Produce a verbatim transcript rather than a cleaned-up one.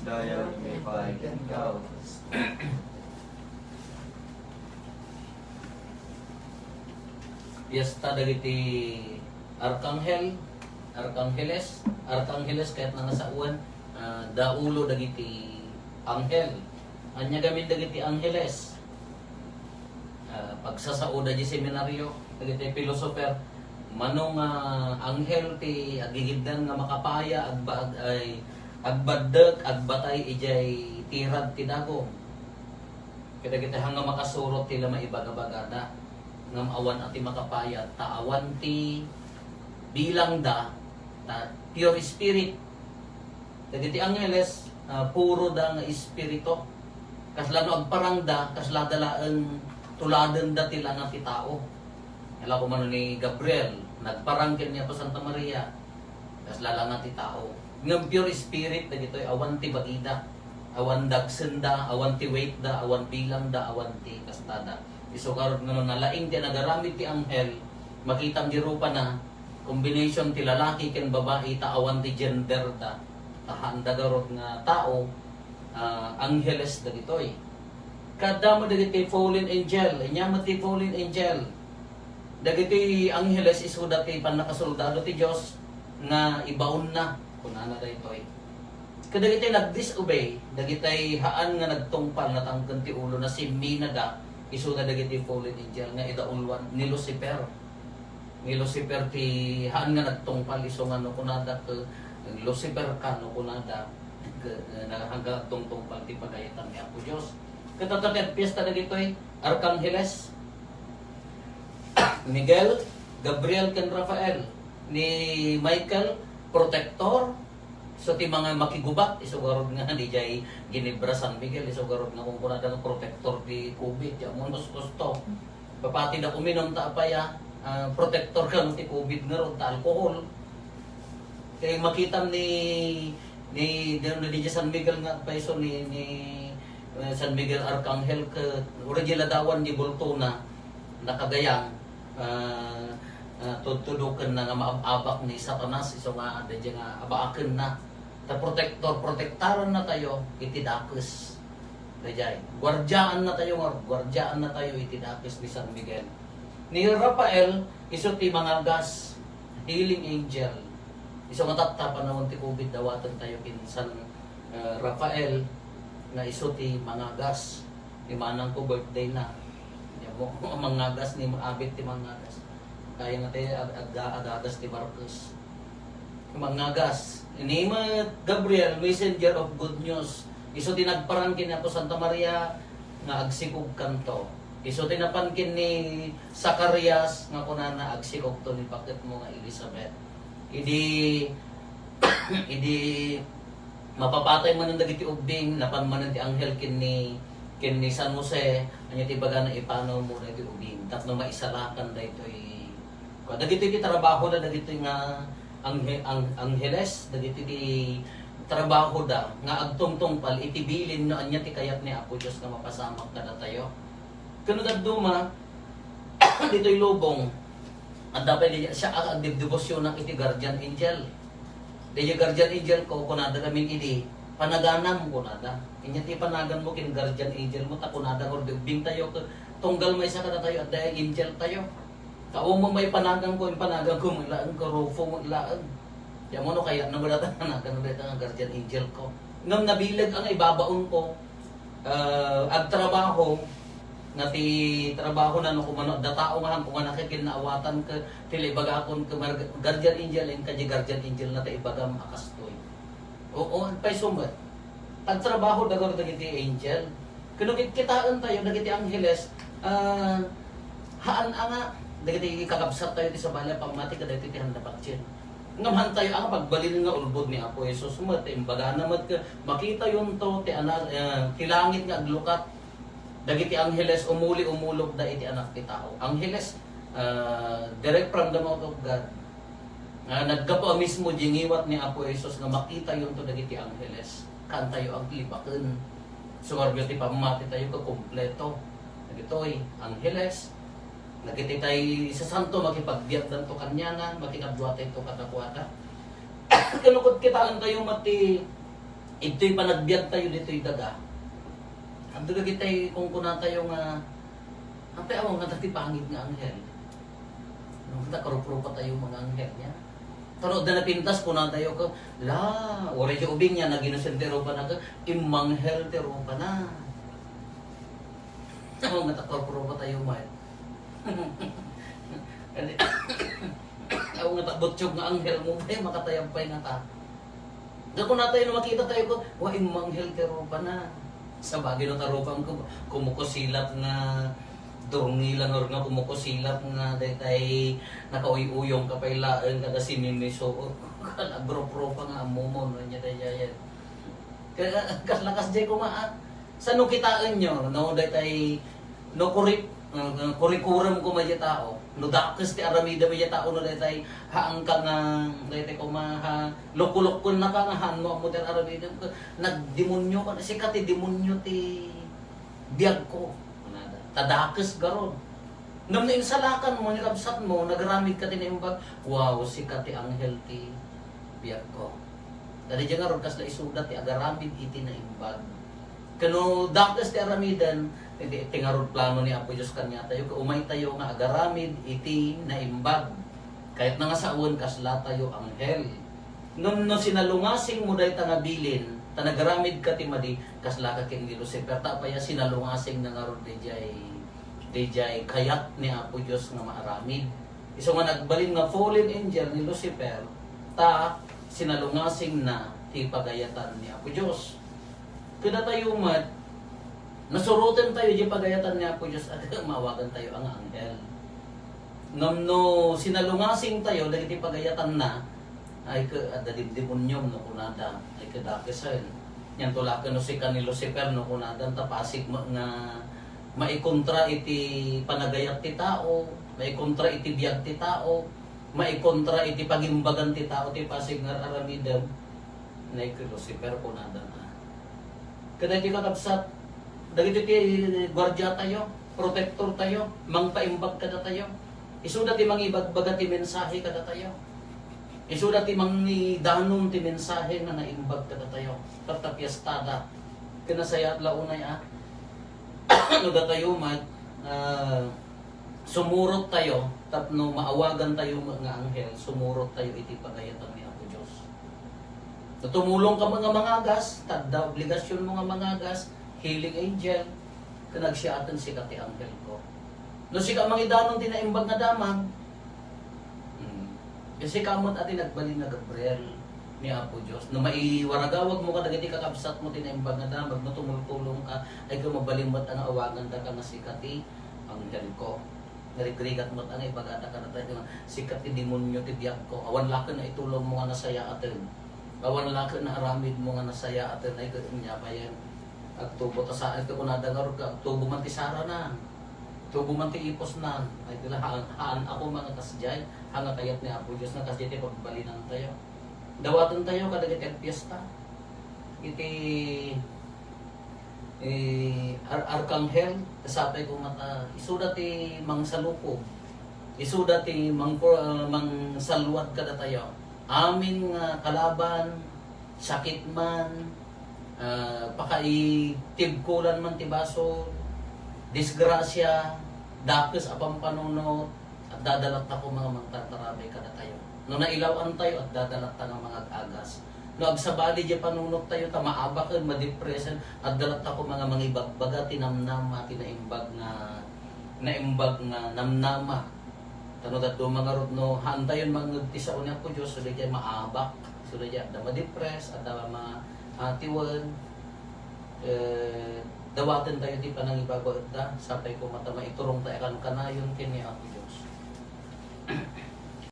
Dayag may paay kenka, O Kristo. Fiesta dagiti arkanghel, arkangeles, arkangeles kayatna nga sawen, ah, daulo dagiti anghel. Ania gamin dagiti angeles? Ah, pagsasaoda di seminaryo, dagiti philosopher, mano nga anghel ti agigiddan nga makapaya, agba-, ag-, ay, agbaddek, agbatay idiay tirad ti dagom. Kadagiti hanga makasurot ti la maibagabagada, ngem awan a ti makapaya, ta awan ti bilangda, ta pure spirit. Dagiti angheles, ah, puro da nga espiritu. Kasla no agparangda, kasla da laeng tuladenda ti langa ti tao. Ala kumano ni Gabriel, nagparang ken ni Apo Santa Maria, kasla langa ti tao. Ngem pure spirit dagitoy, awan ti bagida, awan dagsenda, awan ti weightda, awan bilangda, awan ti kastada. Isu garud nga no nalaing ti nagaramid ti anghel, makitam di rupana, combination ti lalaki ken babai, ta awan ti genderda. Ta haanda garud nga tao, ah, angeles dagitoy. Kaadda met dagiti fallen angel. Ania met ti fallen angel? Dagiti angeles isuda ti pannakasoldado ti Dios nga ibaonna, kunana daytoy. Kadagiti nag-disobey, dagiti haan nga nagtungpal, natangken ti ulo, nasimminada, isuda dagiti fallen angel nga idauluan ni Lucifer. Ni Lucifer ti haan nga nagtungpal, isu nga no kunada ket Lucifer ka, no kunada ket, eh, hanggang agtungtungpal ti pagayatan ni Apo Dios. Ket adda ti agpiesta dagitoy arkangeles, Miguel, Gabriel, ken Rafael. Ni Michael, protector, so ti mga makigubat, isu garud nga dijay Ginebra, San Miguel, isu garud nga kunkunada nga protector ti covid, ti amunos gusto. Papati da uminum ta apay a, ah, protector kano ti covid ngarud ta alcohol. Kay makitam ni, ni, ni, ni San Miguel nga agpayso ni, ni, eh, San Miguel Arcangel ket uray di ladawan di bultona, nakagayang, ah, ah, tudtudokenna nga maab-abak ni Satanas, isu nga adda nga abaakenna. Ta protector, protektaran natayo iti dakes. Daydiay, guardiaan natayo nga, guardiaan natayo iti dakes ni San Miguel. Ni Rafael, isu ti mangagas, healing angel. Isu nga tatta, panawen ti covid, dawaten tayo ken San, eh, Rafael nga isu ti mangagas. Imanang ko birthday na. Nia mo, mangagas ni abit ti mangagas. Kaya nga tayo ag-, ag-, agagas ti Marcos. Mangagas. Ni met Gabriel, messenger of good news. Isu ti nagparang ken ni Apo Santa Maria nga agsikog kanto. Isu ti napan ken ni Zacarias nga kunana, agsikogto ni paketmo nga Elizabeth. Idi, idi mapapatay manen dagiti ubbing, napan manen ti anghel ken ni, ken ni San Jose, ania ti ibagana, ipanawmo dagiti ubbing tapno maisalakan daytoy. Dagitoy ti trabahoda dagitoy nga anghe-, ang-, angheles, dagitoy ti trabahoda nga agtungtungpal iti bilin no ania ti kayat ni Apo Dios nga mapasamak kadatayo. Ken no dadduma, ditoy lubong, adda pay di siya, ag-, agdebdebosyonak iti guardian angel. Daydiay guardian angel ko, kunada gamin idi, "Panaganam," kunada. Inya ti panaganmo ken guardian angel mo, ta kunada, "Ket ubbing tayo, ket tunggal maysa kadatayo, adda angel tayo." Ta umay panagan ko, impanagan ko met laeng, ko Rufo met laeng. Ania mo no kayatna met dayta panagan dayta nga guardian angel ko. Ngem nabileg a nga ibabaon ko, ah, agtrabaho, nga ti trabaho na no kumano, adda tao nga, haanko nga nakikinnaawatan ket ti la ibagakon ket mar-, guardian angel, inka di guardian angel na ta ibagam a kastoy. Oo, agpayso met. Agtrabaho dagor dagiti angel. Ken no kitkitaen tayo dagiti angheles, ah, haan a nga dagiti kakabsat tayo ti sabali a pammati kadagiti ti handa patien. Ngem haan tayo a nga pagbalin nga ulbod ni Apo Jesus met, imbagana met ket makitayonto ti ana-, eh, ti langit nga aglukat. Dagiti angheles umuli, umulogda iti Anak ti Tao. Angheles, ah, direct from the mouth of God. Nga naggapu a mismo di ngiwat ni Apo Jesus nga makitayonto dagiti angheles. Kaantayo aglibaken. Sumaryo ti pammati tayo ket kompleto. Dagitoy, angheles. Dagiti tay sasanto, makipagbiagdanto kaniana, makikadua tayo kadakuada. Ken no kitkitaen tayo met ti Ito'y panagbiag tayo ditoy daga. Adda dagitay kunkunatayo nga, "Apay awan nga ti pangit nga anghel? Awan nga ta karup-rupa tayo mga anghel niya?" Pero da napintas, kunatayo ka, "La, uray ti ubing niya, nag-inosente rupa na ka, immanghel ti rupa na." Awan nga ta karup-rupa tayo man. Awan nga ta butyog nga anghel mo, bay, makatayab pay nga ta. Gapu na tayo, no makita tayo ko, "Wa, immanghel ti rupa na." Sabagay no, ta rupam ko, kumukusilap nga durngila, nga kumukusilap nga daytay nakauyuyong ka pay laeng kada simimiso. Nagrup-rupa nga ammom, no, nya daydiay. Kaya, kas lakas jay kuma, ah. Sano kitaenyo, no, daytay, no, kuri-, uh, kurikuram kuma jay tao, no, dakes ti aramidem jay tao, no, daytay, haan ka nga, daytay kuma, ha, lukulukkon na ka nga, haan mo, ammo ti aramidem, nagdemonyo ka, sika ti demonyo ti biag ko. Ta dakes garud. Ngem no insalakan mo ni kabsat mo, nagaramid ka ti naimbag, "Wow, sika ti anghel ti biag ko." Daydiay ngarud, kasla isuda ti agaramid iti naimbag. Ken no dakes ti aramiden, iti, iti ngarud plano ni Apo Dios kaniatayo, ket umaytayo nga agaramid iti naimbag. Kayatna nga sawen, kasla tayo anghel. Ngem no sinalungasing mo dayta nga bilin, ta nagaramid ka ti madi, kasla ka ken ni Lucifer, ta apay a sinalungasing na ngarud daydiay, daydiay kayat ni Apo Dios nga maaramid. Isu nga nagbalin nga fallen angel ni Lucifer, ta sinalungasing na ti pagayatan ni Apo Dios. Kadatayo met, nasuroten tayo di pagayatan ni Apo Dios, at maawagan tayo nga anghel. Ngem no sinalungasing tayo dagiti pagayatanna, ay ke, adda dimdimonium no kunada, ay ke dakesen. Yan tulaken no sika ni Lucifer no kunada, ta pasig ma-, nga maikontra iti panagayat ti tao, maikontra iti biag ti tao, maikontra iti pagimbagan ti tao ti pasig nga ar-aramidem. Nay ken Lucifer, kunada na. Kadagiti kakabsat, dagiti ti guardia tayo, protector tayo, mangpaimbag kadatayo. Isuda ti mangibagbaga ti mensahe kadatayo. Isuda ti mangidanon ti mensahe nga naimbag kadatayo. Tatta piestada. Kinasayaat la unay a. No datayo met, ah, sumurot tayo tapno maawagan tayo nga anghel, sumurot tayo iti pagayatan ni Apo Dios. No tumulong ka nga mangagas, ta adda obligasion mo nga mangagas, healing angel, ken agsayaaten sika ti anghel ko. No sika mangidanon ti naimbag nga damag, hmm, ket sika met a ti nagbalin nga Gabriel ni Apo Dios. No maiwaragawag mo kadagiti kakabsat mo ti naimbag nga damag, no tumultulong ka, ay ket mabalin met nga awagan daka nga sika ti anghel ko. Narigrigat met nga ibagada kadatayo nga, "Sika ti demonyo ti biag ko. Awan la ken naitulong mo nga nasayaaten. Awan la ken naaramid mo nga nasayaaten." Ay, ket nia payen, agtubo ta sa, ket kunada ngarud, agtubo man ti saranan. Agtubo man ti iposnan. Ay, ket la, haan, haan a koma nga kasdiay, haan nga kayat ni Apo Dios nga kasdiay ti pagbalinantayo. Dawatentayo kadagiti agpiesta. Iti, eh, ar-, arkanghel, sapay koma ta, isuda ti mangsalukob, isuda ti mangko-, ah, mangsalluad kadatayo. Amin nga kalaban, sakit man, ah, pakaitibkolan man ti basol, disgrasya, dakes a pampanunot, adda latta koma nga mangtartarabay kadatayo. No nailaw-antayo, adda latta nga mangag-agas. No agsabali diay panunottayo ta maabaken, madepresen, adda latta koma nga mangibagbaga ti namnama, ti naimbag nga, naimbag nga namnama. Ta no dadduma ngarud, no haantayon mangngeg ti sao ni Apo Dios, isuda diay maabak, isuda diay adda madepres, adda maatiwen. Eh, dawatentayo ti panangibabaetda, sapay koma ta maiturongtayo a kankanayon ken ni Apo Dios.